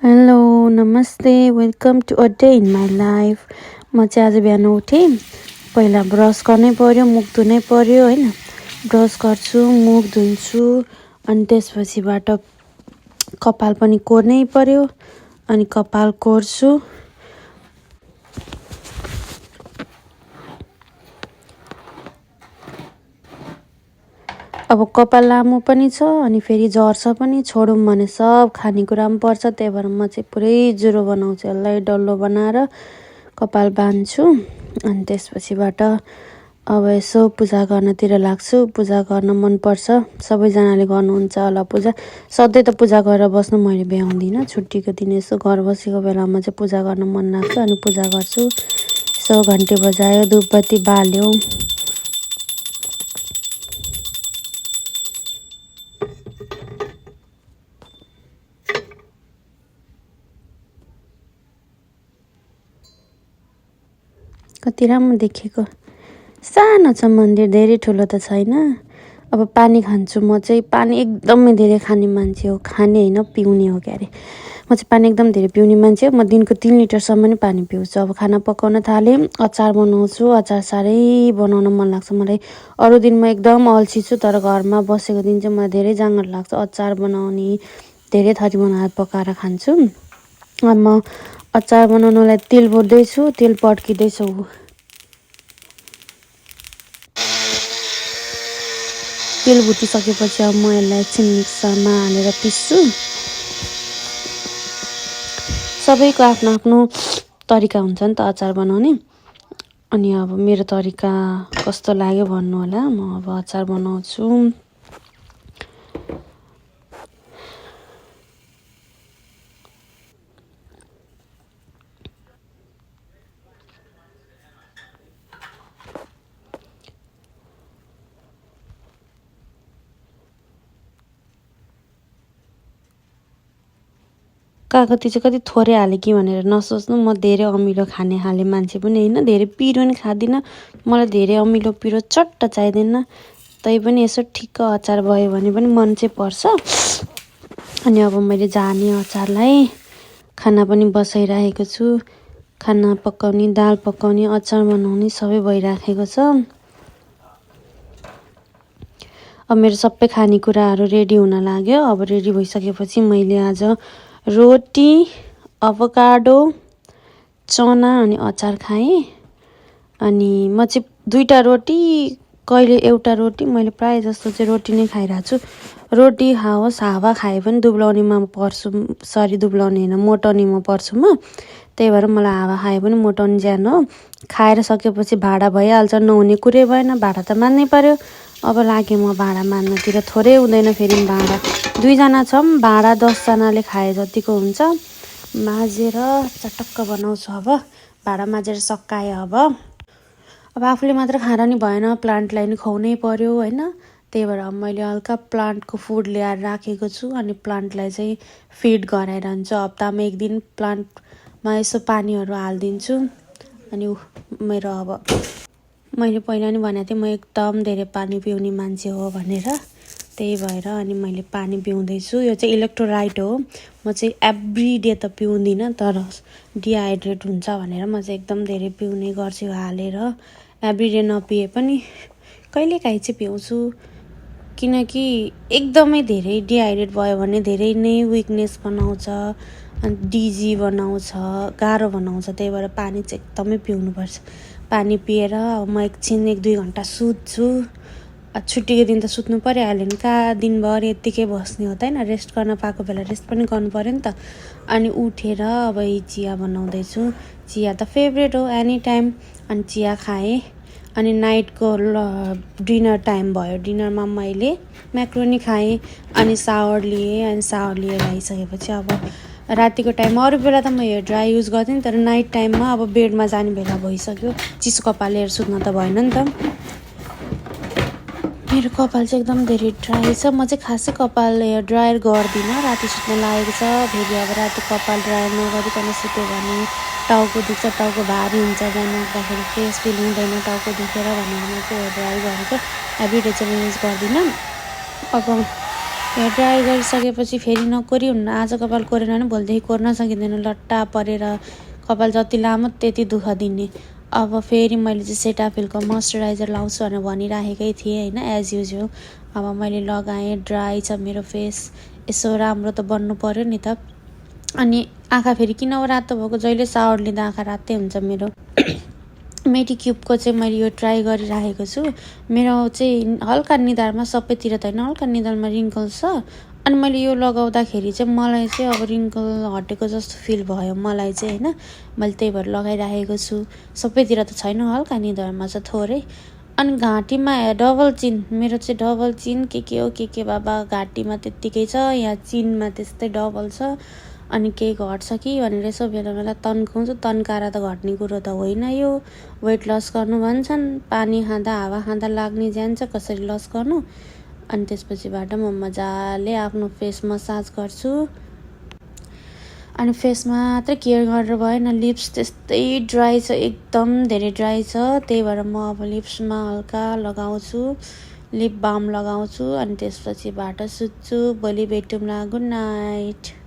Hello नमस्ते welcome to a day in my life. म चाहिँ आज बिहान उठेँ, पहिला ब्रस गर्नै पर्यो, मुख धुनै पर्यो होइन। ब्रस गर्छु, मुख धुन्छु, अनि त्यसपछिबाट कपाल पनि कोर्नै पर्यो, अनि कपाल कोर्छु। अब कपाल लामो पनि छ अनि फेरि झर्छ पनि, छोडौँ भने सब खानेकुरा पनि पर्छ। त्यही भएर म चाहिँ पुरै जुरो बनाउँछु, यसलाई डल्लो बनाएर कपाल बाँध्छु। अनि त्यसपछिबाट अब यसो पूजा गर्नतिर लाग्छु। पूजा गर्न मनपर्छ, सबैजनाले गर्नुहुन्छ होला पूजा। सधैँ त पूजा गरेर बस्नु मैले भ्याउँदिनँ, छुट्टीको दिन यसो घर बसेको बेलामा चाहिँ पूजा गर्न मन लाग्छ अनि पूजा गर्छु। यसो घन्टी बजायो, धुपबत्ती बाल्यो। कति राम्रो देखेको, सानो छ मन्दिर, धेरै ठुलो त छैन। अब पानी खान्छु, म चाहिँ पानी एकदमै धेरै खाने मान्छे हो, खाने होइन पिउने हो क्यारे। म चाहिँ पानी एकदम धेरै पिउने मान्छे हो। म दिनको 3 लिटरसम्म नै पानी पिउँछु। अब खाना पकाउन थालेँ, अचार बनाउँछु। अचार साह्रै बनाउन मन लाग्छ मलाई। अरू दिन म एकदम अल्छी छु, तर घरमा बसेको दिन चाहिँ मलाई धेरै जाँगर लाग्छ अचार बनाउने, धेरै थरी बनाएर पकाएर खान्छु। अब म अचार बनाउनलाई तेल भर्दैछु, तेल पड्किँदैछ। तेल भुटिसकेपछि अब म यसलाई एकछिन मिक्सरमा हालेर पिस्छु। सबैको आफ्नो आफ्नो तरिका हुन्छ नि त अचार बनाउने। अनि अब मेरो तरिका कस्तो लाग्यो भन्नु होला। म अब अचार बनाउँछु। कागती चाहिँ कति थोरै हालेँ कि भनेर नसोच्नु, म धेरै अमिलो खाने खाले मान्छे पनि होइन, धेरै पिरो नि खाँदिनँ। मलाई धेरै अमिलो पिरो चट्ट चाहिँदैन। तै पनि यसो ठिक्क अचार भयो भने पनि मन चाहिँ पर्छ। अनि अब मैले जाने अचारलाई खाना पनि बसाइराखेको छु। खाना पकाउने, दाल पकाउने, अचार बनाउने सबै भइराखेको छ। अब मेरो सबै खानेकुराहरू रेडी हुन लाग्यो। अब रेडी भइसकेपछि मैले आज रोटी, अभोकाडो, चना अनि अचार खाएँ। अनि म चाहिँ 2टा रोटी, कहिले एउटा रोटी, मैले प्रायः जस्तो चाहिँ रोटी नै खाइरहेको छु। रोटी खाओस्, हावा खाए पनि दुब्लाउनेमा पर्छु, दुब्लाउने होइन मोटाउनेमा पर्छु म। त्यही भएर मलाई हावा खाए पनि मोटाउने ज्यान हो। खाएर सकेपछि भाँडा भइहाल्छ, नहुने कुरै भएन, भाँडा त मान्नै पर्यो। अब लागेँ म भाँडा मान्नतिर, थोरै हुँदैन फेरि भाँडा। 2 जना छौँ, भाँडा 10 जनाले खाए जतिको हुन्छ। माझेर चटक्क बनाउँछु। अब भाँडा माझेर सकाएँ। अब आफूले मात्र खाएर नि भएन, प्लान्टलाई नि खुवाउनै पर्यो होइन। त्यही भएर मैले हल्का प्लान्टको फुड ल्याएर राखेको छु। अनि प्लान्टलाई चाहिँ फिड गराइरहन्छु। हप्तामा 1 दिन प्लान्टमा यसो पानीहरू हालिदिन्छु। अनि मेरो अब मैले पहिला नि भनेको थिएँ, म एकदम धेरै पानी पिउने मान्छे हो भनेर। त्यही भएर अनि मैले पानी पिउँदैछु। यो चाहिँ इलेक्ट्रोलाइट हो। म चाहिँ एभ्री डे त पिउँदिनँ, तर डिहाइड्रेट हुन्छ भनेर म चाहिँ एकदम धेरै पिउने गर्छु हालेर। एभ्री डे नपिए पनि कहिलेकाहीँ चाहिँ पिउँछु, किनकि एकदमै धेरै डिहाइड्रेट भयो भने धेरै नै विकनेस बनाउँछ, अनि डिजी बनाउँछ, गाह्रो बनाउँछ। त्यही भएर पानी चाहिँ एकदमै पिउनुपर्छ। पानी पिएर अब म एकछिन 1-2 घन्टा सुत्छु। छुट्टीको दिन त सुत्नु परिहाल्यो नि, कहाँ दिनभर यत्तिकै बस्ने हो त होइन। रेस्ट गर्न पाएको बेला रेस्ट पनि गर्नु पऱ्यो नि त। अनि उठेर अब चिया बनाउँदैछु। चिया त फेभरेट हो एनी टाइम। अनि चिया खाएँ। अनि नाइटको डिनर टाइम भयो। डिनरमा मैले म्याक्रोनी खाएँ अनि सावर लिएँ। अनि सावर लिएर आइसकेपछि अब रातिको टाइममा, अरू बेला त म हेयर ड्राई युज गर्थेँ, तर नाइट टाइममा अब बेडमा जाने बेला भइसक्यो, चिसो कपाल लिएर सुत्न त भएन नि त। मेरो कपाल चाहिँ एकदम धेरै ड्राई छ। म चाहिँ खासै कपाल हेयर ड्रायर गर्दिनँ, राति सुत्न लागेको छ। फेरि अब राति कपाल ड्रायर नगरिकन सुत्यो भने टाउको दुख्छ, टाउको भारी हुन्छ, बिहान उठ्दाखेरि फ्रेस फिल हुँदैन, टाउको दुखेर भनेर म चाहिँ हेयर ड्रायर गरेको। एभ्री डे चाहिँ म युज गर्दिनँ। अब हेयर ड्राई गरिसकेपछि फेरि नकोरी हुन्न। आज कपाल कोरेन भने भोलिदेखि कोर्न सकिँदैन, लट्टा परेर कपाल जति लामो त्यति दुःख दिने। अब फेरि मैले चाहिँ सेटाफिलको मोइस्चराइजर लाउँछु भनेर भनिराखेकै थिएँ होइन, एज युजुअल। अब मैले लगाएँ, ड्राई छ मेरो फेस, यसो राम्रो त बन्नु पर्यो नि त। अनि आँखा फेरि किन रातो भएको, जहिले सावर लिँदा आँखा रातै हुन्छ मेरो। मेडिक्युबको चाहिँ मैले यो ट्राई गरिराखेको छु। मेरो चाहिँ हल्का निधारमा, सबैतिर त होइन, हल्का निधारमा रिङ्कल्स छ। अनि मैले यो लगाउँदाखेरि चाहिँ मलाई चाहिँ अब रिङ्कल हटेको जस्तो फिल भयो मलाई चाहिँ होइन। मैले त्यही भएर लगाइराखेको छु। सबैतिर त छैन, हल्का निधारमा छ थोरै। अनि घाँटीमा डबल चिन, मेरो चाहिँ डबल चिन के हो के बाबा, घाँटीमा त्यत्तिकै छ, यहाँ चिनमा त्यस्तै डबल छ। अनि केही घट्छ कि भनेर यसो बेला बेला तन्काउँछु। तन्काएर त घट्ने कुरो त होइन यो। वेट लस गर्नु भन्छन्, पानी खाँदा हावा खाँदा लाग्ने जान्छ, कसरी लस गर्नु। अनि त्यसपछिबाट म मजाले आफ्नो फेस मसाज गर्छु। अनि फेस मात्रै केयर गरेर भएन, लिप्स त्यस्तै ड्राई छ, एकदम धेरै ड्राई छ। त्यही भएर म अब लिप्समा हल्का लगाउँछु, लिप बाम लगाउँछु। अनि त्यसपछिबाट सुत्छु। भोलि भेटौँला, गुड नाइट।